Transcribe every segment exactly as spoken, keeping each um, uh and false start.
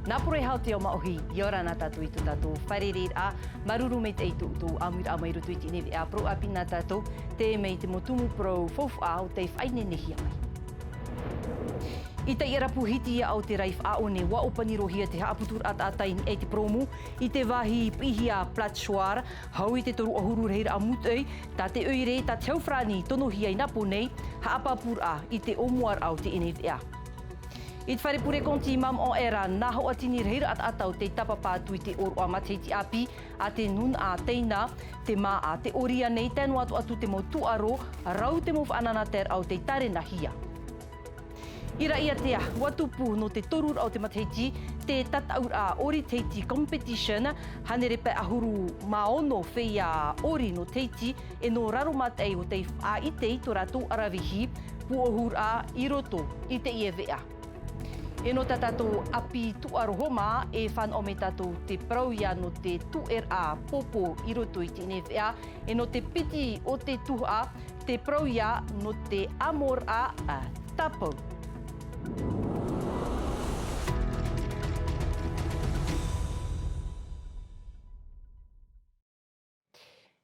Nā Poroʻi Hao Te Ao Maʻohi, ʻia ora na tātou i tō tātou fārereiraʻa, māuruuru maitaʻi i tō, tō ʻāmuiraʻa mai roto i teie nei veʻa parau ʻāpī nā tātou, teie mai te mau tumu parau faufaʻa o tei faʻaineinehia mai. I taiʻarapu hiti ia Aotearoa i faʻaʻō nei, ʻua ʻōpani roa hia te haʻaputuraʻa taʻata i niʻa i te purōmu, i te vāhi piʻihia Platchoir, hau i te toru ʻahuru rahiraʻa mūtoʻi, tā te ʻoire, tā te hau farāni tonohia i nā pō nei, haʻapāpūraʻa i te ʻōmuaraʻa o teie nei veʻa. I te fare pure Conti i Mamaʻo Era, nā hoʻatini rahiraʻa taʻata o tei tāpapa atu i te ʻōroʻa matahiti ʻāpī a te nūnaʻa teina, te māʻa, te ʻōria nei, tae noa atu atu te mau tūʻaro, rau te mau faʻanahoraʻa o tei tārenahia. I Raʻiātea, ʻua tupu nō te toruraʻa o te matahiti, te tataʻuraʻa ʻori teiti competition, hānere pae ʻahuru mā ono feiā ʻori nō teiti, e nō raro maitaʻi o tei faʻaʻite i tō rātou ʻaravihi, pūʻohuraʻa i roto i teie veʻa. E nō tā tātou ʻāpī tūʻaro homa, e fānaʻo mai tātou te parau ia nō te tūʻeraʻa pōpō i roto i teie nei veʻa, e nō te piti o te tuhaʻa, te parau ia nō te ʻamoraʻa tāpau.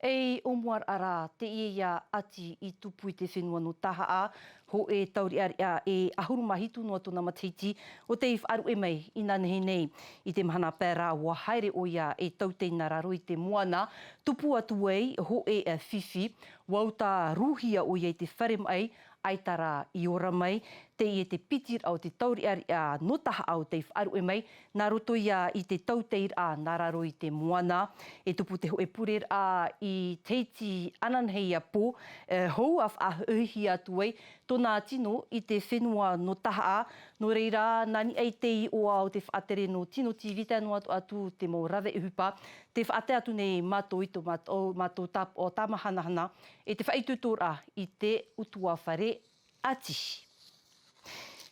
Ei ʻōmuaraʻa rā, teie ia ʻati i tupu i te fenua nō Tahaʻa, hōʻē taureʻareʻa e ʻahuru mā hitu noa tōna matahiti, ʻo tei faʻaruʻe mai inanahi nei. I te mahana pae rā, ʻua haere ʻoia e tautai nā raro i te moana, tupu atu ai hōʻē fifi, ʻua uta rūhia ʻoia i te fare maʻi, ʻaita rā i ora mai, teie te pitiraʻa o te taureʻareʻa nō Tahaʻa ʻo tei faʻaruʻe mai, nā roto ia i te tautairaʻa nā raro i te moana, e tupu te hōʻē pureraʻa i teiti ananahi ia pō, e, hou a faʻahoʻihia atu ai tōna tino i te fenua nō Tahaʻa, nō reira, nā niʻa i te iʻoa o te faʻatere nō Tino TV tae noa atu, atu te mau rave ʻohipa, tē faʻatae atu nei mātou i tō mātou, mātou tāp-, o tāmahanahana, e te faʻaitoitoraʻa i te ʻutuāfare ʻāti.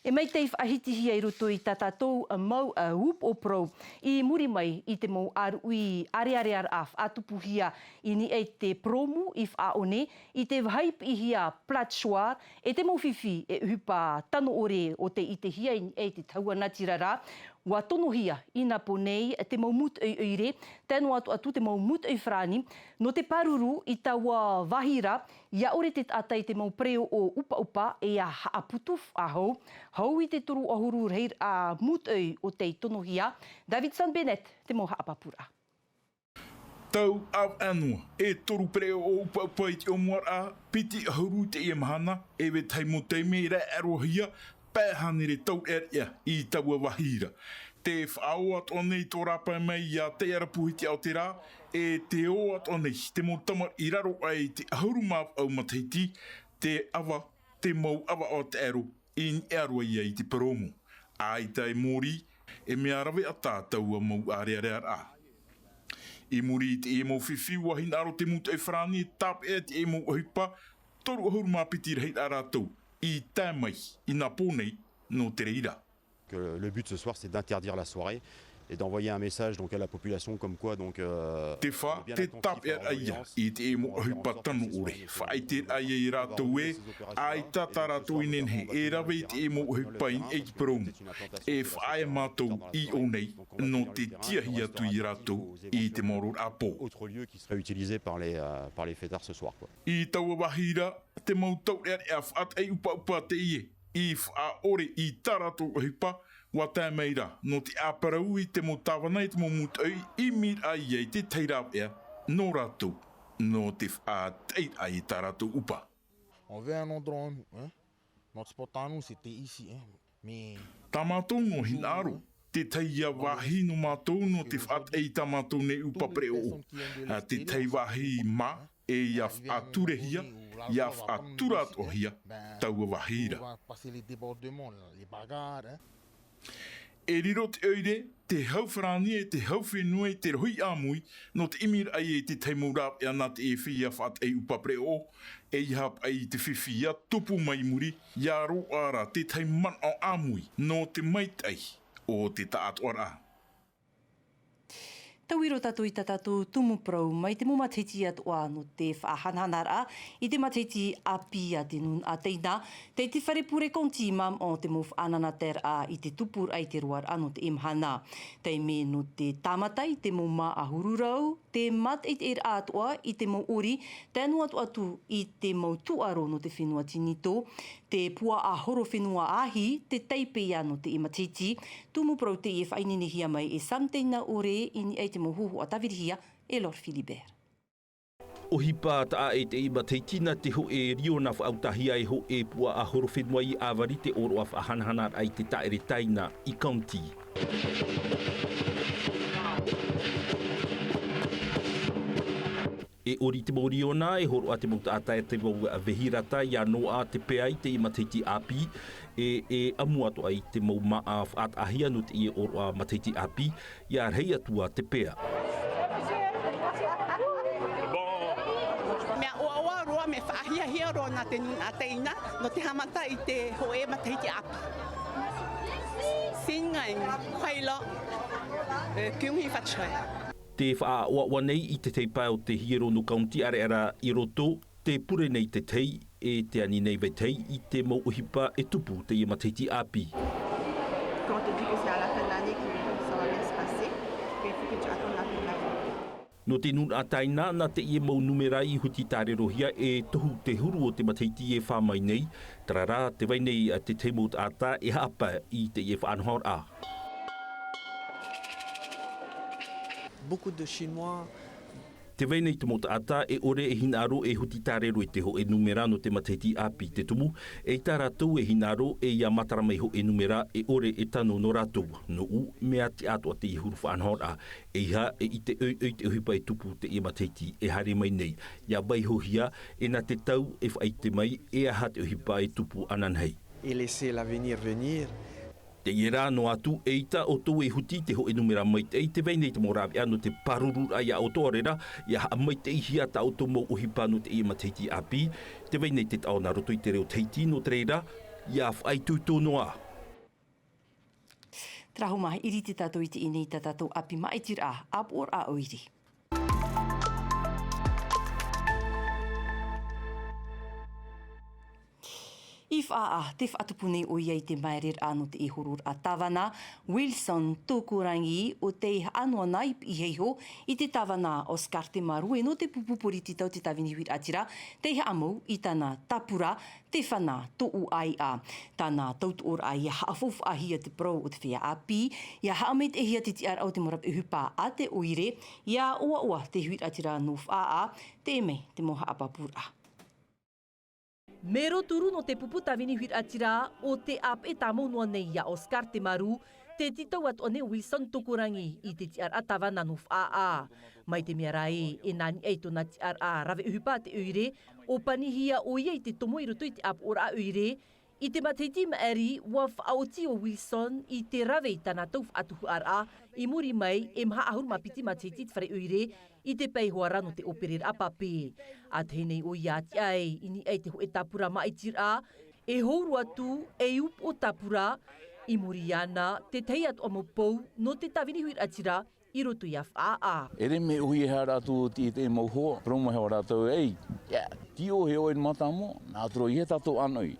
E mai tei faʻahitihia i roto i tā tātou mau, ā, upoʻo parau i muri mai i te mau ʻāruʻi ʻārearea faʻatupuhia i niʻa i te purōmu i faʻaʻō nei, i te vāhi piʻihia Platchoir, e te mau fifi e ʻohipa tano ʻore ʻo tei ʻitehia i niʻa i te tahua natirara, ʻua tonohia i nā pō nei te mau mūtoʻi ʻoire, tae noa atu atu te mau mūtoʻi farāni, nō te pāruru i taua vāhi ra, ʻia ʻore te taʻata i te mau pereoʻo ʻupaʻupa, e ʻia haʻaputu faʻahou, hau i te toru ʻahuru rahiraʻa mūtoʻi ʻo tei tonohia. Davidson Bennett, te mau haʻapāpūraʻa. Tau ʻāvaʻe noa, e toru pereoʻo ʻupaʻupa i te ʻōmuaraʻa, piti ʻahuru i teie mahana, e vetahi mau taime i raʻeʻarohia, pae hānere taureʻareʻa i taua vāhi ra. Tē faʻaō atoʻa nei tō rāpae mai ia Taiʻarapu Hitiaʻōtera, e tē ō atoʻa nei te mau tamariʻi i raro aʻe i te ʻahuru mā vaʻu matahiti, te ʻava, te mau ʻavaʻava taʻero, i niʻa roa ia i te purōmu. ʻAita e mōrī, e mea rave ʻatā taua mau ʻārearearaʻa. I muri i teie mau fifi, ʻua hinaʻaro te mūtoʻi farāni e tāpeʻa i teie mau ʻohipa, toru ʻahuru mā piti rahiraʻa rātou i tae mai i nā pō nei nō te reira. Que le but ce soir, c'est d'interdire la soirée et d'envoyer un message donc à la population comme quoi donc, euh, Te fā, te tāpeʻaraʻa ia i teie mau ʻohipa tano ʻore. Faʻaʻiteraʻa ia ia rātou ē, ʻaita tā rātou i nehenehe e rave i teie mau ʻohipa i niʻa i te purōmu. E faʻaea mātou i ʻō nei, nō te tiahi atu ia rātou i te maororaʻa pō. Autre lieu qui serait utilisé par les, euh, par les fêtards ce soir, quoi. I taua vāhi ra, te mau taureʻareʻa faʻataʻi ʻupaʻupa teie i faʻaʻore i tā rātou ʻohipa, ʻua tae mai ra, nō te ʻāparau i te mau tāvana, i te mau mūtoʻi, ʻimiraʻa ia i te tahi rāveʻa nō rātou, nō te faʻataʻiraʻa i tā rātou ʻupa. On veut un endroit, hein? Notre spot à nous, c'était ici, hein. Mais Tā mātou noa hinaʻaro, te tahi ia vāhi nō mātou nō te faʻataʻi i tā mātou nei ʻupa pereoʻo. Ā, te tahi vāhi mā, e ʻia faʻaturehia, ʻia faʻatura atoʻahia taua vāhi ra. E riro te ʻoire, te hau farāni e te hau fenua i te rohi ʻāmui, nō te ʻimiraʻa i te tahi mau rāveʻa nā te ʻē feiā faʻataʻi ʻupa pereoʻo, e ʻia haʻapaʻo i te fifi ʻia tupu mai i muri, ʻia roaʻa ra te tahi manaʻo ʻāmui, nō te maitaʻi o te taʻatoʻaraʻa. Tauiro tātou i tā tātou tumu parau mai te mau matahiti atoʻa nō te faʻahanahanaraʻa i te matahiti ʻāpī a te nūnaʻa teina, tei te fare pure kaunti i māmā o te mau faʻananataraʻa i te tupuraʻa i te roaraʻa nō teie mahana. Taime nō te tāmata i te mau māʻa hururau, te mātaʻitaʻiraʻa atoʻa i te mau ʻori, tae noa atu atu i te mau tūʻaro nō te fenua tinitō, te puaʻa horo fenua ʻāhi, te taipe ia nō teie matahiti, tumu parau teie e faʻaineinehia mai e Sam Teinaʻore i niʻa i te mau hōhoʻa tāvirihia e Lord Philibert. ʻOhipa taʻa ʻē teie matahiti nā te hōʻē riona faʻautahia e hōʻē puaʻa horo fenua i ʻāvari te ʻōroʻa faʻahanahanaraʻa i te taʻere taina i kaunti. E ʻori te mau riona, e hōroʻa te mau taʻata e te mau vehirata, ia noaʻa te pea i teie matahiti ʻāpī, e, e ʻamu atoʻa i te mau māʻa faʻataʻahia nō teie ʻōroʻa matahiti ʻāpī, ia rahi atu ā te pea. Mea ʻoaʻoa roa, mea faʻahiahia roa nā te nūnaʻa teina, nō te haʻamata i te hōʻē matahiti ʻāpī. Singain, Quailo, eh, Kyung Hee Fat Choi. Te faʻaʻoaʻoa nei i te teipa o te hiero nō kaunti ʻareʻa rā i roto, te pure nei te tei, e te ani nei vetahi i te mau ʻohipa e tupu teie matahiti ʻāpī. Quand on te dit que c'est à la fin de l'année que ça va bien se passer, mais il faut que tu attendes la fin de l'année. Nō te nūnaʻa taina, nā teie mau nūmera i huti tārerohia e tohu te huru o te matahiti e fā mai nei, terā rā, tē vai nei te tahi mau taʻata e haʻapae i teie faʻanahoraʻa. Beaucoup de Chinois. Tē vai nei te mau taʻata e ʻore e hinaʻaro e huti tārero i te hōʻē nūmera nō te matahiti ʻāpī te tumu, eʻita rātou e hinaʻaro e ia matara mai hōʻē nūmera e ʻore e tano nō rātou. Nōʻu, mea tiʻa atoʻa teie huru faʻanahoraʻa, ʻeiaha e ʻite ʻoiʻoi te ʻohipa e tupu teie matahiti e haere mai nei, ia vaihohia, e nā te tau e faʻaʻite mai e aha te ʻohipa e tupu ananahi. Et laisser l'avenir venir. Teie rā noa atu, eʻita ʻoutou e huti te hōʻē nūmera maitaʻi, tē vai nei te mau rāveʻa nō te pārururaʻa ia ʻoutou, ʻaore rā, ia haʻamaitaʻihia tā ʻoutou mau ʻohipa nō teie matahiti ʻāpī, tē vai nei te taʻo nā roto i te reo Tahiti, nō te reira, ia faʻaitoito noa. Terā hoʻi maha i rite tātou i teie nei tā tātou ʻāpī māʻitiraʻa, ʻāpoʻoraʻa ʻoire. I Faʻaʻā, tē faʻatupu nei ʻoia i te māereraʻa nō te hororaʻa tāvana, Wilson Tokorangi, ʻo tei haʻa noa na i piʻihia iho i te tāvana Oscar Temaru, e nō te pupu pōriti tau te tāvini huiraʻatira, tei haʻamau i tāna tāpura, Te Fana Tōʻu ʻĀiʻa. Tāna tautoʻoraʻa ia haʻafaufaʻahia te parau o te feiā ʻāpī, ia haʻamaitaʻihia te tiʻaraʻa o te mau rave ʻohipa a te ʻoire, ia ʻoaʻoa te huiraʻatira nō Faʻaʻā, teie mai te mau haʻapāpūraʻa. Mero Turu nō te pupu tāvini huiraʻatira, ʻo tē ʻāpeʻe tāmau noa nei ia Oscar Temaru, te tītau atoʻa nei ʻo Wilson Tokorangi i te tiʻaraʻa tāvana nō Faʻaʻā. Mai te mea rā ē, e nā niʻa i tōna tiʻaraʻa rave ʻohipa a te ʻoire, ʻo panihia ʻoia i te tomo i roto i te ʻāpoʻoraʻa ʻoire, i te matahiti maʻiri, ʻua faʻaoti ʻo Wilson i te rave i tāna tau faʻatuhaʻaraʻa, i muri mai, e maha ʻahuru mā piti matahiti i te fare ʻoire, i te pae ihoa ra nō te ʻōpereraʻa pape. ʻA tahi nei ʻoia a tiʻa ai i niʻa i te hōʻē tāpura māʻitiraʻa, e hou roa atu, ei upoʻo tāpura, i muri iāna, te tahi atoʻa mau pou, nō te tāvini huiraʻatira, i roto ia Faʻaʻā. ʻEre mea ʻohie e haere atu i te, te mau hoa, parau mai hoʻi rātou, ei, ia, tei ʻō hia ʻoe i te mātāmua, nā te roa i hea tātou ʻānoʻi,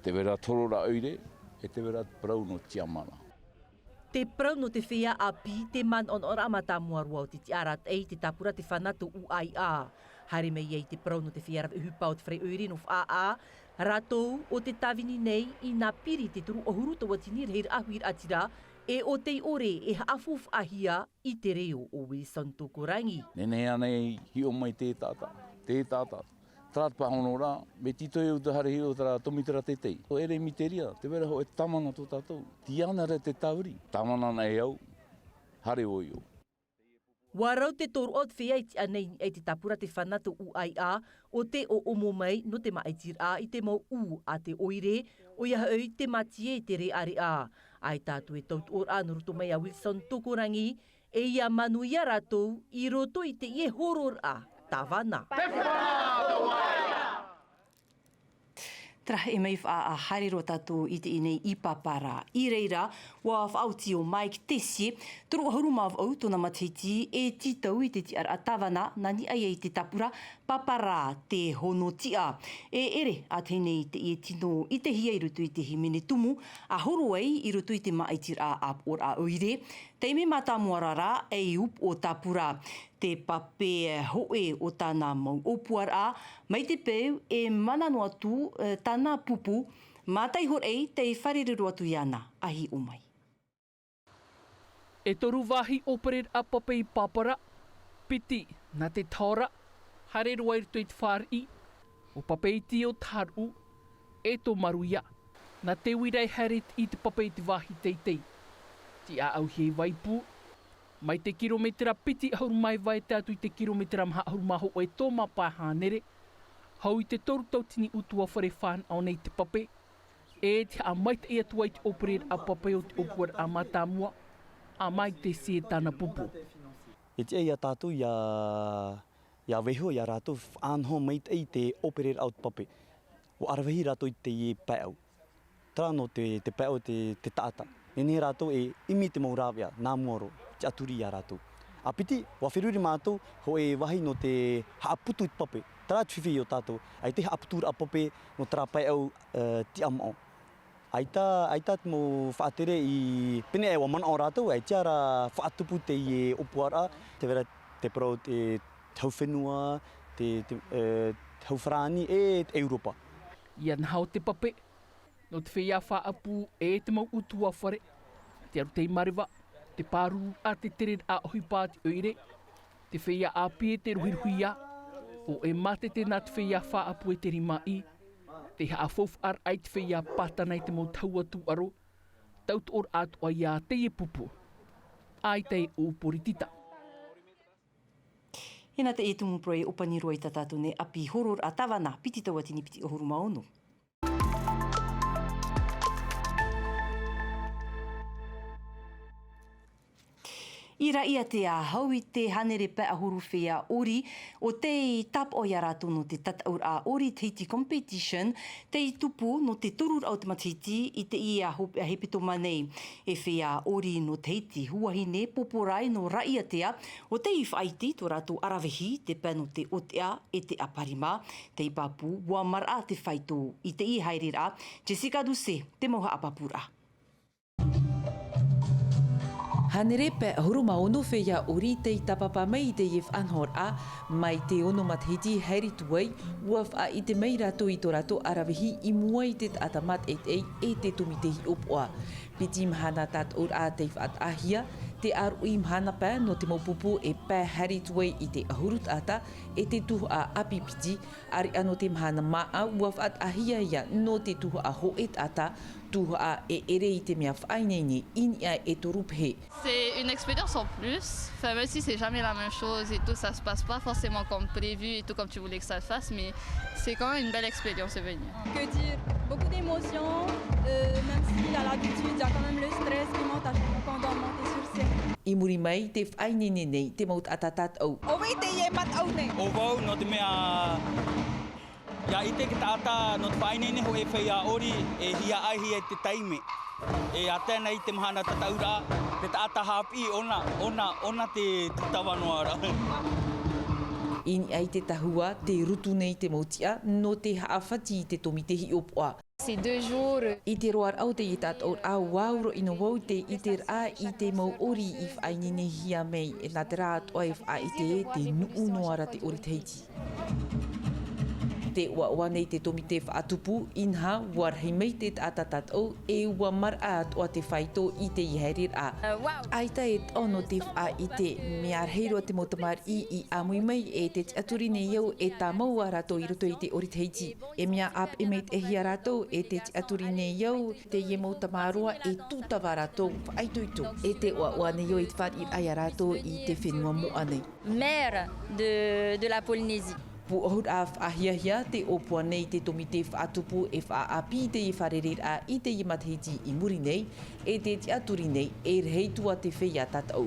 tē vai ra te hororaʻa ʻoire, e tē vai ra te parau nō Tiamana. Te parau nō te feiā ʻāpī, te manaʻonaʻoraʻa mātāmua roa o te tiʻaraʻa i te tāpura Te Fana Tōʻu ʻĀiʻa. Haere mai ai te parau nō te feiā rave ʻohipa o te fare ʻoire nō Faʻaʻā, rātou ʻo tē tāvini nei i nā piri te toru ʻahuru tauatini rahiraʻa huiraʻatira, e ʻo tei ʻore e haʻafaufaʻahia i te reo o Wilson Tokorangi. Nehenehe ānei e hiʻo mai te taʻata, te taʻata, terā te pāhono ra, mea tītau au te haere hiʻo terā tomitera teitei. ʻO ʻere miteria, tē vai ra hōʻē tāvana tō tātou. Tiana ra te tāviri, tāvana na e au, haere ʻoe i ʻō. ʻUa rau te tōroʻa o te feiā i tiʻa nei i niʻa i te tāpura Te Fana Tōʻu ʻĀiʻa, ʻo tē ʻōʻomo mai nō te māʻitiraʻa i te mau ū a te ʻoire, ʻoia hoʻi te mātie i te reʻareʻa. ʻAita atu e tautoʻoraʻa nō roto mai a Wilson Tokorangi, e ia manuia rātou i roto i teie hororaʻa tāvana. Tarahe mai faʻahaere roa tātou i teie nei i Papara. I reira, ua faʻaoti ʻo Mike Tessier, toru ʻahuru mā vaʻu tōna matahiti, e tītau i te tiʻaraʻa tāvana, nā niʻa ia i te tāpura Papara te hono tiʻa. E ʻere ā teie nei teie tino i te hia i roto i te hīmene tumu, ʻa horo ai i roto i te māʻitiraʻa ʻāpoʻoraʻa ʻoire, taime mātāmua ra, ei upoʻo tāpura. Te pape hōʻē o tāna mau ʻōpuaraʻa, mai te peu e mana noa atu, e, tāna pupu, mātaiho raʻi tei fārerei atu iāna, ʻa hiʻo mai. E toru vāhi ʻōpereraʻa pape i Papara, piti nā te taora, haere roa i roto i te fāriʻi, ʻo Papeiti ʻo Tāruʻu, e tō Maruia, nā te uira e haere i te pape i te vāhi teitei. Tiʻaʻauhia i Vaipū, mai te kirometera piti ʻahuru mā iva e tae atu i te kirometera maha ʻahuru mā hōʻē tō mā pae hānere, hau i te toru tautini ʻutuāfare fānaʻo nei te pape, e te haʻamaitaʻi atu ai te ʻōpereraʻa pape o te ʻōpuaraʻa mātāmua, ʻa Mike Tessier tāna pupu. E tiʻa ia tātou ia, ia vaiiho ia rātou faʻanaho maitaʻi te ʻōpereraʻa o te pape. ʻUa ʻaravihi rātou i teie paeʻau. Terā nō te, te paeʻau te, te taʻata. Nehenehe rātou e ʻimi te mau rāveʻa, nā mua roa, tiʻaturi ia rātou. ʻA piti, ʻua feruri mātou, hōʻē vāhi nō te haʻaputu i te pape. Terā te fifi iō tātou, ʻaita e haʻaputuraʻa pape nō terā paeʻau, e, tiʻamāʻo. ʻAita, ʻaita te mau faʻatere i pēneiaʻe ʻua manaʻo rātou, ʻaita rā faʻatupu teie ʻōpuaraʻa, tē vai ra te parau te, te hau fenua, te, te, e, te hau farāni, e te ʻEuropa. Ia naha o te pape, nō te feiā faʻaʻapu e te mau ʻutuāfare, te aru tei mareva, te pārururaʻa te tereraʻa ʻohipa a te ʻoire, te feiā ʻāpī e te rohirohiā, ʻo e mātete nā te feiā faʻaʻapu e te rimaʻī, te haʻafaufaʻaraʻa i te feiā pātana i te mau tahua tūʻaro, tautoʻoraʻa atoʻa ia teie pupu. ʻAita e ʻō poritita. Inā teie tumu parau e ʻōpani roa i tā tātou nei ʻapi hororaʻa tāvana, piti tauatini piti ʻahuru mā ono. I Raʻiātea, hau i te hānere pae ʻahuru feiā ʻori, ʻo tei tāpaʻo ia rātou nō te tataʻuraʻa ʻori Tahiti Competition, tei tupu nō te toruraʻa o te matahiti i teie hopeʻa hepetoma nei. E feiā ʻori nō Tahiti, Huahine Poporai nō Raʻiātea, ʻo tei faʻaʻite i tō rātou ʻaravihi, te pae nō te ʻōteʻa e te ʻaparima, tei pāpū, ʻua maraʻa te faito i teie haereraʻa. Jessica Doucet, te mau haʻapāpūraʻa. Hānere pae ʻahuru mā ono feiā ʻori tei tāpapa mai i teie faʻanahoraʻa, mai te ono matahiti haere atu ai, ʻua faʻaʻite mai rātou i tō rātou ʻaravihi i mua i te taʻata mātaʻitaʻi e te tōmite hiʻopoʻa. Piti mahana tataʻuraʻa tei faʻataʻahia, te ʻāroʻi mahana pae nō te mau pupu e pae haere atu ai i te ʻahuru taʻata e te tuhaʻa ʻāpī piti, ʻāreʻa nō te mahana māʻa ʻua faʻataʻahia ia nō te tuhaʻa hōʻē taʻata, tuhaʻa e ʻere i te mea faʻaineine i niʻa e toru pehe. C'est une expérience en plus. Enfin, même si c'est jamais la même chose et tout, ça se passe pas forcément comme prévu et tout comme tu voulais que ça se fasse, mais c'est quand même une belle expérience de venir. Que dire ? Beaucoup d'émotions, euh, même s'il y a l'habitude, il y a quand même le stress qui monte à chaque fois qu'on doit monter sur scène. I muri mai te faʻaineine nei te mau taʻata tataʻu. ʻO vai teie mataʻu nei? ʻO vau, nō te mea, ʻia ʻite te taʻata nō te faʻaineine hōʻē feiā ʻori, e hiaʻai hia i te taime. E ʻātea nei te mahana tataʻuraʻa, te taʻata haʻapiʻi ʻōna, ʻōna, ʻōna te tūtava noa ra. I niʻa i te tahua, tē rutu nei te mau tiʻa nō te haʻafati i te tōmite hiʻopoʻa. Ces deux jours. I te roaraʻa o teie tataʻuraʻa, ʻua ʻoroʻi noa vau i te ʻiteraʻa i te mau ʻori i faʻaineinehia mai, nā terā atoʻa e faʻaʻite te nuʻu noa ra te ʻori Tahiti. Tē ʻoaʻoa nei te tōmite faʻatupu, inaha, ʻua rahi mai te taʻata tataʻu, e ʻua maraʻa atoʻa te faito i teie haereraʻa. ʻAita e taʻo nō te faʻaʻite, mea rahi roa te mau tamariʻi i ʻāmui mai e te tiʻaturi nei au e tāmau ā rātou i roto i te ʻori Tahiti. E mea ʻāpeʻe maitaʻi hia rātou e te tiʻaturi nei au, teie mau tamaroa e tūtava rātou faʻaitoito. E tē ʻoaʻoa nei au i te fāriʻiraʻa ia rātou i te fenua moʻa nei. Maire de, de la Polynésie. Pūʻohuraʻa faʻahiahia te ʻōpua nei te tōmite faʻatupu e faʻaʻāpī i teie fārereiraʻa i teie matahiti i muri nei, e te tiʻaturi nei e rahi atu ā te feiā tataʻu.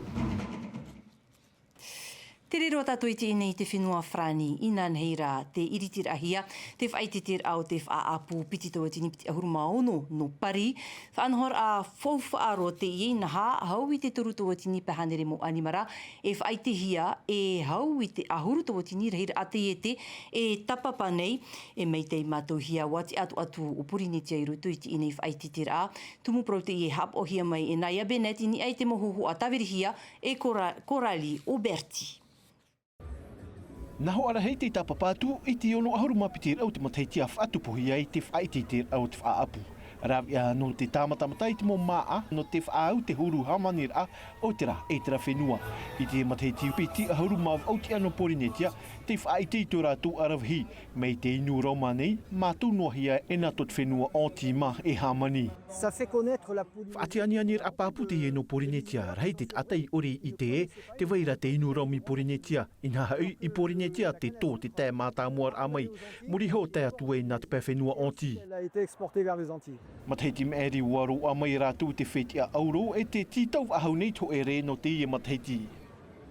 Te reira tātou i teie nei i te fenua Farāni, inanahi rā te ʻiritiraʻahia te faʻaʻiteʻiteraʻa o te faʻaʻapu piti tauatini piti ʻahuru mā ono nō Paris. Faʻanahoraʻa faufaʻa roa teie, inaha, hau i te toru tauatini pae hānere mau ʻanimara e faʻaʻitehia, e hau i te ʻahuru tauatini rahiraʻa taiete e tāpapa nei. E maitaʻi mātauhia ʻua tiʻa atu ʻo Porinetia i roto i teie nei faʻaʻiteʻiteraʻa. Tumu parau teie e haʻapaʻohia mai e Naya Bennett i niʻa i te mau hōhoʻa tāvirihia e Cora-, Coralie Oberti. Nā hoʻi rā hei te tāpapa atu i te ono ʻahuru mā piti raʻa o te matahiti a faʻatupuhia ai te faʻaʻiteʻiteraʻa o te faʻaʻapu. Rāveʻa nō te tāmatamata i te mau māʻa nō te faʻaau te huru hāmaniraʻa o te rā e terā fenua. I te matahiti piti ʻahuru mā vaʻu tiʻa nō Porinetia, te faʻaʻite i tō rātou aravihi, mai te inu Roma nei, mātau noa hia e nā tō te fenua Antilles mā e hāmani. Ça fait connaître la Polynésie. Faʻatianianiraʻa pāpū teie nō Porinetia, rahi te taʻata i ʻore i ʻite ē, tē vai ra te inu Roma i Porinetia, inaha hoʻi i Porinetia te tō te tae mātāmua raʻa mai, muri iho tae atu ai nā te pae fenua Antilles. Elle a été exportée vers les Antilles. Matahiti maʻiri ʻua roaʻa mai rātou te fetiʻa auro e te tītau faʻahou nei te hōʻē rē nō teie matahiti.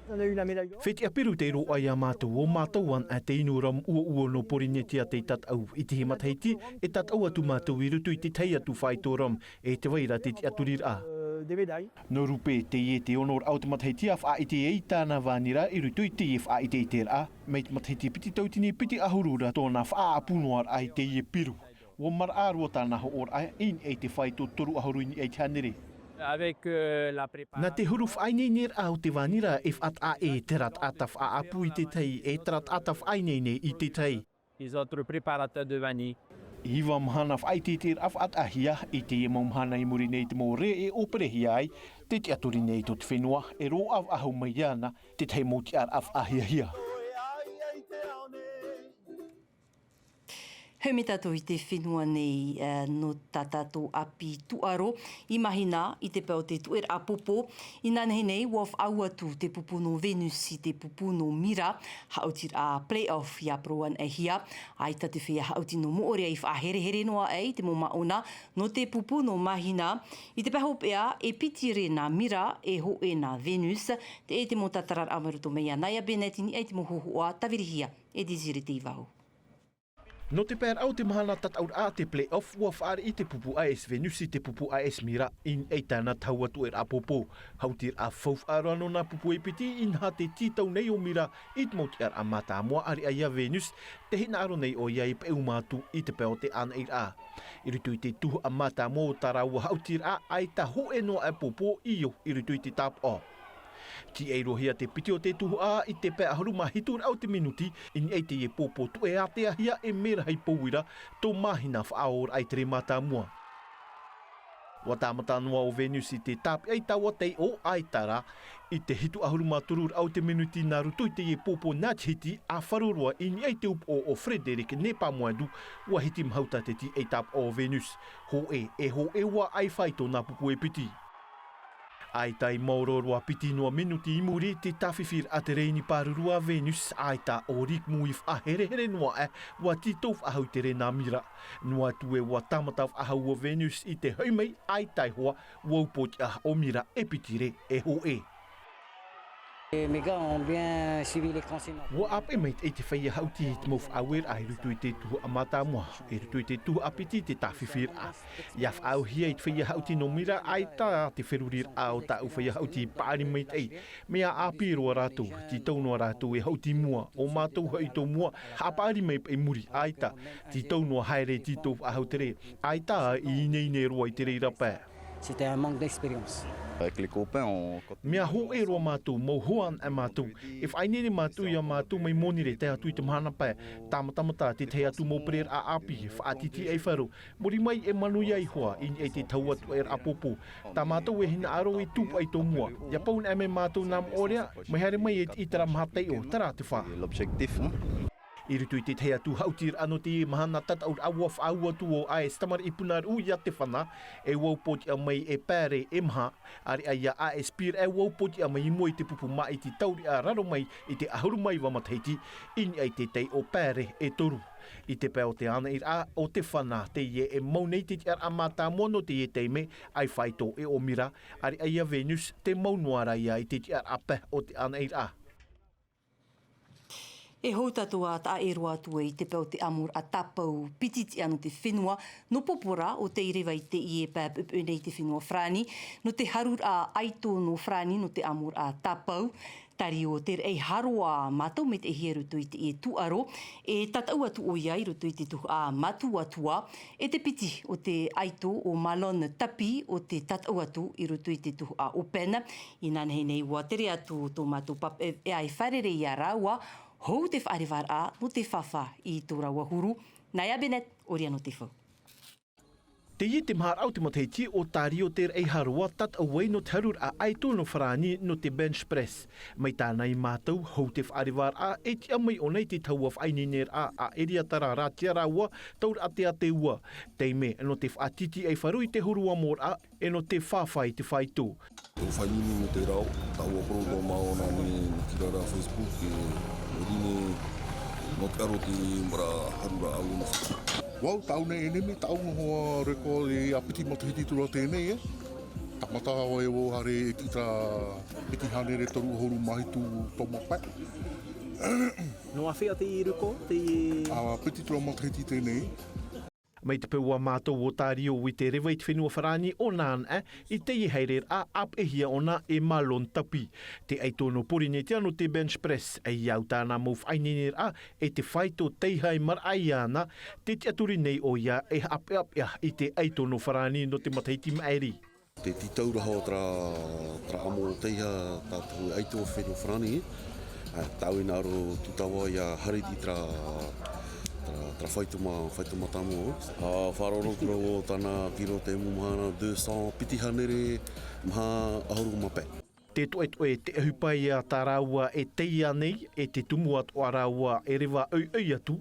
On a eu la médaille d'or. Fetiʻa piru tei roaʻa iā mātou, ʻo mātou anaʻe te inu Roma ʻuoʻuo nō Porinetia tei tataʻu. I teie matahiti, e tataʻu atu mātou i roto i te tahi atu faito Roma, e tē vai ra te tiʻaturiraʻa. Euh, des médailles. Nō Rupe, teie te ono raʻa o te matahiti a faʻaʻite ai tāna vānira i roto i teie faʻaʻiteʻiteraʻa, mai te matahiti piti tauatini piti ʻahuru ra tōna faʻaʻapu noa raʻa i teie piru. ʻUa maraʻa roa tāna hoʻoraʻa i niʻa i te faito toru ʻahuru i niʻa i te hānere. Avec, euh, la préparation. Nā te huru faʻaineineraʻa o te vānira e faʻataʻa e terā taʻata faʻaʻapu i te tahi, e terā taʻata faʻaineine i te tahi. Les autres préparateurs de vanille. Iva mahana faʻaʻiteʻiteraʻa faʻataʻahia, i teie mau mahana i muri nei te mau rē e ʻōperehia ai, tē tiʻaturi nei tō te fenua, e roaʻa faʻahou mai iāna te tahi mau tiʻaraʻa faʻahiahia. Haere mai tātou i te fenua nei, eh, nō tā tātou ʻāpī tūʻaro. I Mahina, i te pae o te tuʻeraʻa pōpō, inanahi nei, ʻua faʻaau atu te pupu nō Venus i te pupu nō Mira, haʻutiraʻa play-off ʻia parau anaʻe hia. ʻAita te feiā haʻuti nō Moʻorea i faʻaherehere noa aʻe i te mau māʻona nō te pupu nō Mahina. I te pae hopeʻa, e piti rē nā Mira, e hōʻē nā Venus. Teie te mau tātararaʻa mai roto mai iā Naya Bennett i niʻa i te mau hōhoʻa tāvirihia e Désiré Teivao. Nō te pae raʻa o te mahana tataʻuraʻa te play-off, ʻua fāriʻi te pupu AS Venus i te pupu AS Mira i niʻa i tāna tahua tuʻeraʻa pōpō. Haʻutiraʻa faufaʻa roa nō nā pupu e piti, inaha te tītau nei ʻo Mira i te mau tiʻaraʻa mātāmua, ʻāreʻa iā Venus, tē hinaʻaro nei ʻoia i peʻe uma atu i te pae o te ʻānaʻiraʻa. I roto i te tuhaʻa mātāmua o tā rāua haʻutiraʻa, ʻaita hōʻē noa aʻe pōpō i ʻō i roto i te tāpaʻo. Tīaʻi roa hia te piti o te tuhaʻa i te pae ʻahuru mā hitu raʻa o te minuti, i niʻa i teie pōpō tuʻeāteahia e Mera Haipouira, tō Mahina faʻaōraʻa i te rē mātāmua. ʻUa tāmata noa ʻo Venus i te tāpeʻa i taua taiʻo, ʻaita rā, i te hitu ʻahuru mā toru raʻa o te minuti nā roto i teie pōpō nā te hiti, ʻa faʻaroa i niʻa i te upoʻo o Frédéric Nepamoindou, ʻua hiti mahuta te tīaʻi tāpaʻo o Venus. Hōʻē, e hōʻē ʻua ʻai faito nā pupu e piti. ʻAita i maoro roa piti noa minuti i muri, te tāfifi raʻa te rēni pāruru a Venus, ʻaita ʻo Rick Mou i faʻaherehere noa aʻe, ʻua tītau faʻahou te rē nā Mira. Noa atu ē ʻua tāmata faʻahou ʻo Venus i te hoʻi mai, ʻaita e hoa, ʻua upoʻotiʻa ʻo Mira e piti rē, e hōʻē. Et mes gars ont bien suivi les consignes. ʻUa ʻāpeʻe maitaʻi te feiā haʻuti i te mau faʻaueraʻa i roto i te tuhaʻa mātāmua, i roto i te tuhaʻa piti te tāfifiraʻa. ʻIa faʻaauhia i te feiā haʻuti nō Mira, ʻaita te feruriraʻa o tāʻu feiā haʻuti paʻari maitaʻi. Mea ʻāpī roa rātou, tītau noa rātou e haʻuti i mua, ʻo mātou hoʻi tō mua, haʻapaʻari mai paʻi i muri, ʻaita, tītau noa haere tītau faʻahou te rē, ʻaita i ineine roa i te reira pae. C'était un manque d'expérience. Avec les copains, on... Mea hōʻē roa mātou, mau hoa anaʻe mātou. E faʻaineine mātou iā mātou mai Monirē tae atu i te mahana pae. Tāmatamata te tahi atu mau pereraʻa ʻāpī, faʻatītīʻaifaro. Muri mai e manuia i hoa, i niʻa i te tahua tuʻeraʻa pōpō. Tā mātou e hinaʻaro i tūpaʻi tō mua. ʻIa pau anaʻe mai mātou nā Moʻorea, mai haere mai e te ʻiteraʻa maha taiʻo, terā te fā. L'objectif, hein. I roto i te tahi atu haʻutiraʻa nō teie mahana tataʻuraʻa ʻua faʻaau atu ʻo AS Tamariʻi Punaruʻu iā Tefana, e ʻua upoʻotiʻa mai e pae rē e maha, ʻāreʻa iā AS Piraʻe ʻua upoʻotiʻa mai i mua i te pupu māʻiti tauriʻa raro mai i te ʻahuru mā iva matahiti, i niʻa i te taiʻo pae rē e toru. I te pae o te ʻānaʻiraʻa, ʻo Tefana teie e mau nei te tiʻaraʻa mātāmua nō teie taime, ʻai faito e ʻo Mira, ʻāreʻa iā Venus, tē mau noa ra ïa i te tiʻaraʻa pae o te ʻānaʻiraʻa. E hou tātou ā taʻa e roa atu i te pae o te ʻamuraʻa tāpau piti tiʻa nō te fenua, nō Popora o tei reva i te ie pae puʻepuʻe nei te fenua Farāni, nō te haruraʻa ʻaito nō Farāni nō te ʻamuraʻa tāpau. Tārio Te Raʻiharoa mātou mai te hia i roto i te ie tūʻaro, e tātaʻu atu ʻoia i roto i te tuhaʻa mātuatua, e te piti o te ʻaito o Marlon Tapi o te tātaʻu atu i roto i te tuhaʻa open. Inānahi nei ua tere atu tō mātou papaʻi e ai fārerei i a rāua, hou te faʻarevaraʻa nō te fāfā i tō rāua huru. Nā ia Bennett, ʻoia nō te fau. Teie te maharaʻa o te matahiti o Tārio Te Raʻiharoa tātaʻu ai nō te haruraʻa ʻaito nō Farāni nō te bench press. Mai tāna i mātou, hou te faʻarevaraʻa e tiʻa mai ʻōna i te tahua faʻaineineraʻa a Eria Tarara, tiʻa rāua tauraʻa teateua. Taime nō te faʻatītīʻai faru i te huru amo raʻa, e nō te fāfā i te faito. Tō faʻaineineraʻa, tāua poroto mā ʻōna nei nō te rara Facebook, e ʻori nei nō te aro te mara haruraʻa ʻaito nō Farāni. Vau, tāʻu nei ʻenemi, tāʻu noa record i a piti matahiti atu ra teie nei, e. Tāmata vau e vau haere e tītara piti hānere toru ʻahuru mā hitu tō mau pae. Nō āfea te record, te A piti atu ra matahiti teie nei. Mai te peu a mātou o Tārio i te reva i te fenua Farāni ʻōna anaʻe, i teie haereraʻa ʻāpeʻehia ʻōna e Marlon Tapi, te ʻaito nō Pōrīnetia nō te bench press, e au tāna mau faʻaineineraʻa, e te faito teiaha e maraʻa iāna, tē tiʻaturi nei ʻoia e haʻapeʻapeʻa i te ʻaito nō Farāni nō te matahiti maʻiri. Te tītau rahi o terā, terā amo teiaha tātaʻu ʻaito fenua Farāni, ā, tāʻu i hinaʻaro tūtava ʻia haere i terā, terā, terā faito mā, faito mātāmua. Ā, faʻaroʻo atu ra vau tāna kiro te mau mahana, deux cents, piti hānere maha ʻahuru mā pae. Te toʻetoʻe te ʻohipa ia tā rāua e teiaha nei, e te tumu atoʻa rāua e reva ʻoiʻoi atu,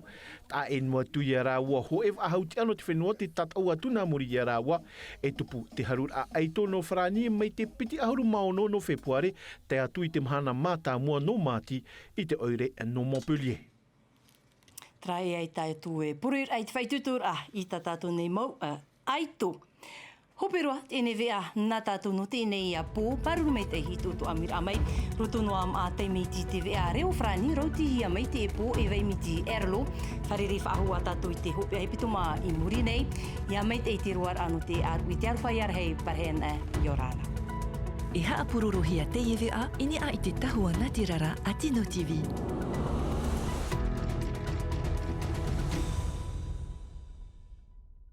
taʻa ʻē noa atu ia rāua hōʻē faʻahou tiʻa nō te fenua tē tātaʻu atu nā muri ia rāua, e tupu te haruraʻa ʻaito nō Farāni mai te piti ʻahuru mā ono nō Fepuare, tae atu i te mahana mātāmua nō Māti i te ʻoire nō Montpellier. Terā e ai tātou e poroʻi i te faʻaitoitoraʻa i tā tātou nei mau, ā, ʻaito. Hope roa teie veʻa nā tātou nō teie nei pō, pāruru maitaʻi i tō ʻoe ʻamiraʻa mai. Roto noa mā taime iti te veʻa reo Farāni, rautihia mai te pō e vai miti Erlo. Fārerei faʻahou ā tātou i te hopeʻa hepetoma i muri nei. ʻIa maitaʻi te roaraʻa nō te ʻāruʻi, te aroha ia rahi, parahena, ʻia ora na. E haʻapurorohia teie veʻa i niʻa i te tahua nā te rara a Tino TV.